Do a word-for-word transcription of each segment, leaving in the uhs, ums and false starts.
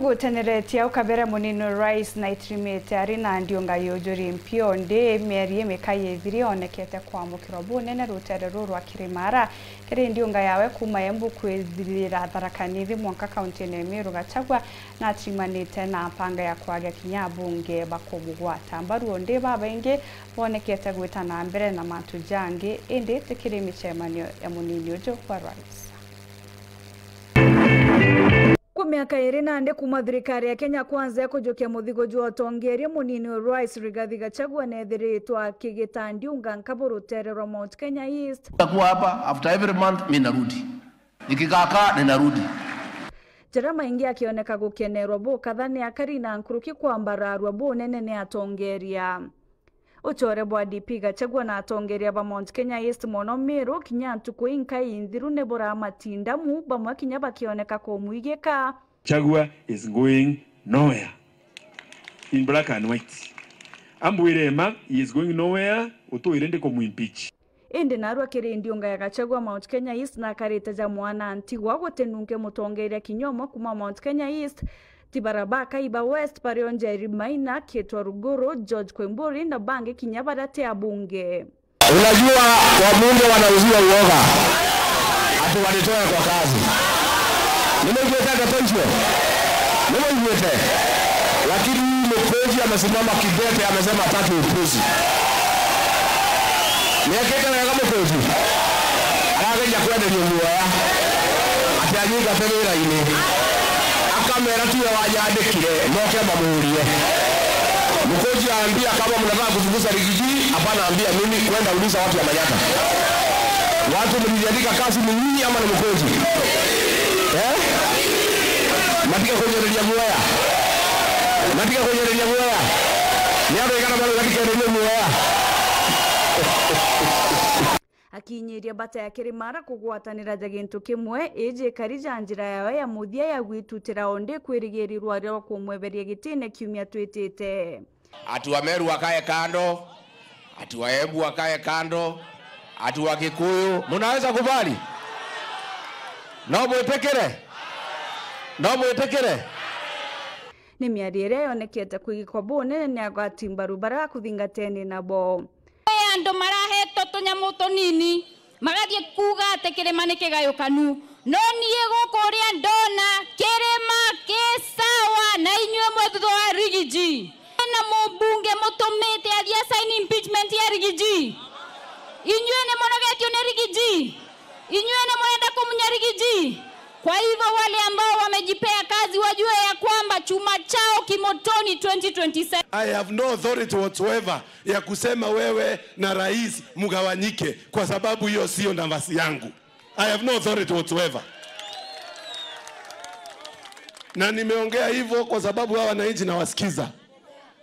Guteneretie au kabere munini wa rais na itirimite ari na ndiunga yujuri mpio ndi mieri imika yithiri onekete kwamukirwa bunene rutere ruru rwa Kirimara. Kiri ndiunga yawe kuma Embu kwithirira Tharaka Nithi mwanka kaunti ya Meru, Gachagua natirimanite na mpanga ya kwagia kinya abunge bakumugwata mbaru. Undi babaingi bonekete gwita na mbere na mantu jangi, indi ti kiri micemanio ya munini uju wa rais. Kwa miaka iri nandi kuma thirikari ya Kenya Kwanza ya kujukia muthigo jwa utongeria, munini wa rais Rigathi Gachagua nethiritwe akigita ndiunga nkabu rutere rwa Mount Kenya East. Utakuwa hapa after every month, mi narudi. Nikikaka, ninarudi. Jaria maingi akioneka gukenerwa bukatha ni akari na nkuruki kwambararua bunene ni atongeria. Uchore bwa D P Gachagua na atongeria ba Mount Kenya East mono Meru kinya ntuku inkai inthiru ni buramatinda mu, bamwe kinya bakioneka kumwigika. Gachagua is going nowhere. In black and white. Ambwire ma, he is going nowhere, utwire ndi kumwimpeach. Indi narua kiri ndiunga ya Gachagua Mount Kenya East nakarite ja mwana ntigwa gutinunke mutongeria kinya umwe kuma Mount Kenya East, ti bara ba Kaiba West bario Njeri Maina, Kitwa Ruguru, George Koimburi na bangi kinya baria ti abunge. Unajua, wabunge wanauziwa uoga ati wanitoe kwa kazi. Nimeigwete ndeto icio? Nimeigwete? Lakini Mukunji amesimama kidete, amesema hataki upuzi. Niekete wega Mukunji? Arageria kwenderia muoya ati anyingate wira-ini. Akamera tiwe wanyandikire, moke mamuurie. Mukunji aambia, kama mnataka kufukuza Rigiji, hapana, ambia mimi, kwenda uliza watu ya Manyatta. Watu mliniandika kazi ni nyinyi ama ni Mukunji? Eh? Matige kunyereria muoya. Matige kunyereria muoya. Ni andu aigana bari matige kunyereria muoya? Akinyiria mbata ya Kirimara kugwatanira ja gintu kimwe, iji ikari ja njira yawe ya muthia ya gwitutira o ndi kwirigirirwa ria kumweberia gitine kiumia twitite. Ati wa Meru wakae kando, ati wa Embu wakae kando, ati wa Kikuyu. Munaweza kubali? No mwitikire? No mwitikire? Ni miario iria yonekete kwigikwa bunene ni agwati mbaru baria bakuthingatene nabo. Kwi andu marahetwo tunyamu tunini, magathie kuuga ati kirima ni kigayukanu. No nie guku uria ndona, kirima ki sawa na inyue mwe thutha wa Rigiji. Na mumbunge mutumite athie asaini impeachment ya Rigiji. Inyue ni munogetio ni Rigiji. Inyue ni murenda kumunya Rigiji. Kwa hivyo wale ambao wamejipea kazi wajue ya kwamba chuma chao kimotoni twenty twenty-seven. I have no authority whatsoever ya kusema wewe na rais mgawanyike, kwa sababu hiyo sio nafasi yangu. I have no authority whatsoever. Na nimeongea hivyo kwa sababu hawa wananchi nawasikiza.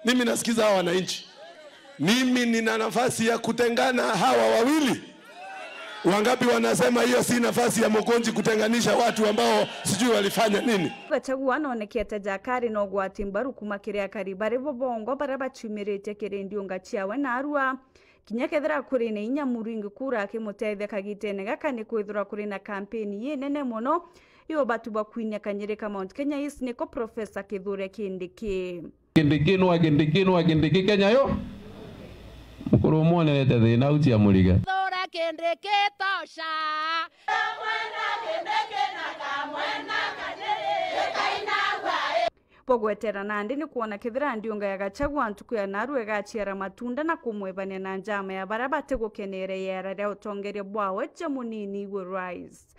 Mimi nasikiza hawa wananchi. Mimi nina nafasi ya kutengana hawa wawili? Wangapi wanasema hiyo si nafasi ya Mukunji kutenganisha watu ambao sijui walifanya nini? Gachagua anonekete jakari na ugwati mbaru kuma kiri akari bari bo bongwa baria baciumiritie kiri ndiunga ciawe narua. Kinya kethira kuri na inya Murungi kura akimutethia kagitene gaka, ni kwithirwa kuri na kampeni inene mono. Yo batu ba kwinia kanyiri ka Mount Kenya East niko Professor Kithure Kindiki. Kindiki nwa, Kindiki nwa, Kindiki Kenya yo. Mukuru umwonerete thina au cia muriga. Thura Kindiki tosha. Bugwetera nandi ni kwona kethira ndiunga ya Gachagua ntuku ya narua igaciara matunda na kumwebania na njama ya baria batigukenera iera ria utongeria bwawe ja munini we rais.